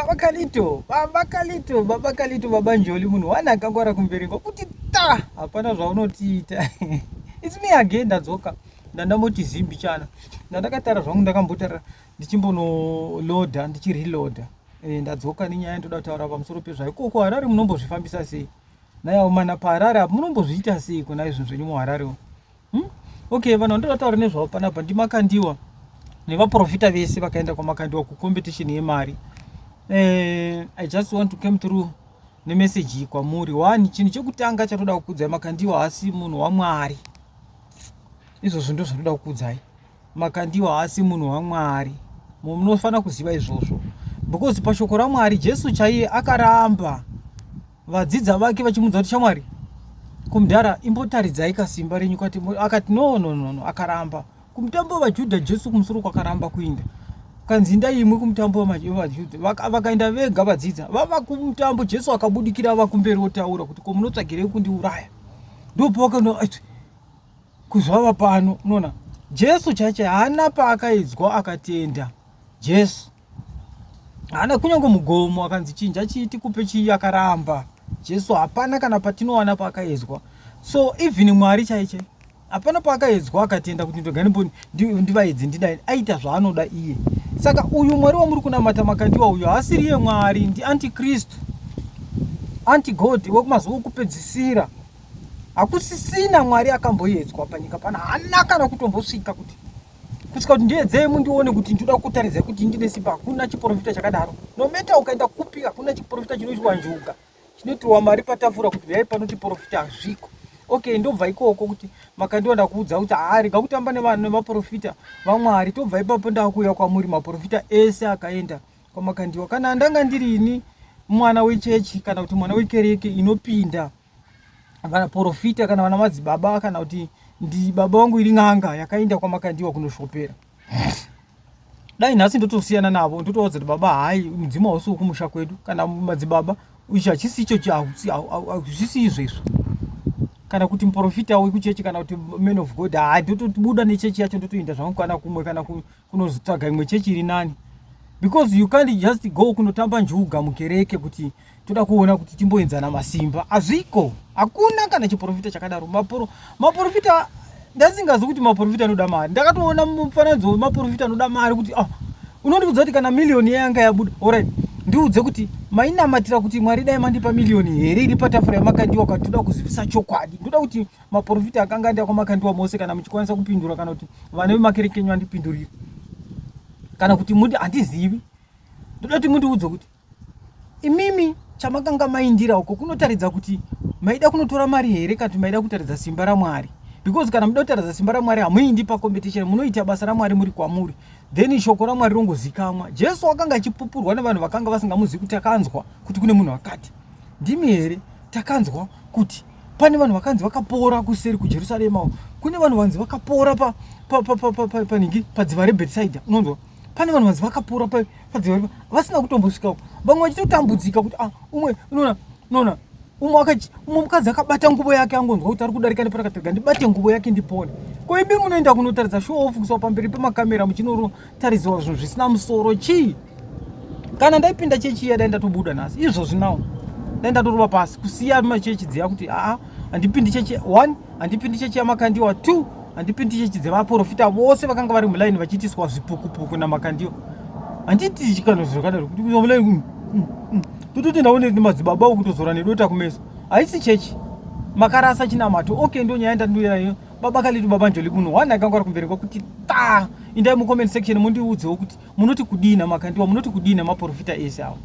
Baba Kalito, Baba Kalito, Baba Kalito, Baba Njoli munhu wani akangwara kumberengwa kuti ta hapana zvaunotiita. It's me again ndadzoka. Ndandamboti zimbi chana. Ndandakatara zvangu ndakambotara ndichimbonoloader ndichireloader. Eh, ndadzoka nenyaya ndoda kutaura pamusoro pezvayo. Ikoko Harare munombozvifambisa sei? Naye mana paHarare apo munombozviita sei kona izvinhu zvenyu muHarare umu? Okay, vanhu vandoda kutaura nezvavo panapa ndiMakandiwa nevaprofita vese vakaenda kwaMakandiwa kucompetition yemari. I just want to come through nemeseji iyi kwamuri. One, chinhu chekutanga chatoda kukudzai, Makandiwa haasi munhu waMwari. Izvozvo ndo zvandoda kukudzai. Makandiwa haasi munhu waMwari. Munofanira kuziva izvozvo because pashoko raMwari Jesu chaiye akaramba vadzidza vake vachimudza kuti shamwari kumudhara imbotaridzai kasimba renyu kwati, akati no no no no, akaramba kumutambo wevaJudha. Jesu kumusoro kwakaramba kuinda, kanzi indai imwe kumutambo wevaJudha. Vakaenda vega vadzidza vava kumutambo, Jesu akabudikira ava kumberi otaura kuti ko munotsvagirei kundiuraya? Ndopavakaona kuzvava pano. Unoona Jesu chaiche haana paakaidzwa akatenda. Jesu haana kunyange mugomo akanzi chinja chii tikupe chii, akaramba. Jesu hapana kana patinowana paakaedzwa. So even Mwari chaiche hapana paakaedzwa akatenda kuti ndoga ndivaedze ndidai, aita zvaanoda iye. Saka uyu Mwari wamuri kunamata Makandiwa uyu haasiriye Mwari, ndiantikristu, antigod wekumazuva okupedzisira. Hakusisina Mwari akamboedzwa panyika pana, haana kana kutombosvika kuti kusvika kuti ndiedzei mundione kuti ndinoda kutaridzai kuti ndine simba. Hakuna chiprofita chakadaro. No matter ukaenda kupi, hakuna chiprofita chinoitwa njuga chinoitirwa mari patafura kuti uyai pano tiprofita, hazviko. Okay, ndobva ikoko kuti Makandiwa ndakuudza kuti haa, rega kutamba nevanhu nemaprofita vaMwari. Tobva ipapo ndakuuya kwamuri maprofita ese akaenda kwaMakandiwa. Kana ndanga ndirini mwana wechechi kana kuti mwana wekereke inopinda vanaprofita kana vana madzibaba kana kuti ndi baba vangu iri n'anga yakaenda kwaMakandiwa kunoshopera, dai nhasi ndotosiyana navo, ndotovaudza kuti baba, hai, mudzimu hausi wekumusha kwedu, kana madzibaba, ichi hachisi icho, hazvisi izvo izvo, kana kuti muprofita wekuchechi kana kuti man of God, hai, ndotobuda nechechi yacho, ndotoenda zvangu kana kumwe kana kunozotsvaga imwe chechi iri nani, because you can't just go kunotamba njuga mukereke kuti toda kuona kuti timboenzana masimba. Hazviko, hakuna kana chiprofita chakadaro. Maprofita ndasingazi kuti maprofita anoda mari. Ndakatoona mufananidzo wemaprofita anoda mari kuti ah, unondiudza kuti kana miliyoni yanga yabuda, alright, ndiudze kuti mainamatira kuti Mwari dai mandipa miliyoni here iri patafura yaMakandiwa? Kana toda kuzivisa chokwadi, ndoda kuti maprofita akanga enda kwaMakandiwa mose, kana muchikwanisa kupindura, kana kuti vana vemakereke enyu andipindurire, kana kuti muti handizivi, ndoda kuti mundiudze kuti imimi chamakanga maindira uko kunotaridza kuti maida kunotora mari here, kana kuti maida kutaridza simba raMwari? Because kana muda kutaridza simba raMwari, hamuindi pacompetition, munoita basa raMwari muri kwamuri, then shoko raMwari rongozikamwa. Jesu akanga achipupurwa nevanhu vakanga vasingamuzivi kuti takanzwa kuti kune munhu akati ndimi here, takanzwa kuti pane vanhu vakanzi vakapora kuseri kuJerusarema, kune vanhu vanzi vakapora panhingi padziva reBhetisaidha. Unonzwa pane vanhu vanzi vakapora padziva vasina kutombosvikawo, vamwe vachitotambudzika kuti ah, umwe unoona unoona umwe umwe mukadzi akabata nguvo yake, angonzwa kuti ari kudarika neparakatega, ndibate nguvo yake ndipone. Ko imi munoenda kunotaridza show off kuiswa pamberi pemakamera muchinotaridzwa zvinhu zvisina musoro, chii? Kana ndaipinda chechi iya, dai ndatobuda nhasi izvozvi nawo, dai ndatorova pasi kusiya machechi dziya kuti aa, handipindi chechi. One, handipindi chechi yaMakandiwa. Two, handipindi chechi dzevaprofita vose vakanga vari mulaini vachiitiswa zvipukupuku naMakandiwa. Handiti kana zvakadaro kuti mulaini tototi ndaone madzibaba okutozora nedota kumeso, haisi chechi, makarasa chinamato. Okay, ndo nyaya ndanduyerayo. Baba Kalito, Baba Njoli, munhu one akanga ari kumberi kwakuti ta. Indai mucomment section mundiudzewo kuti munoti kudii naMakandiwa, munoti kudii namaprofita ese avo.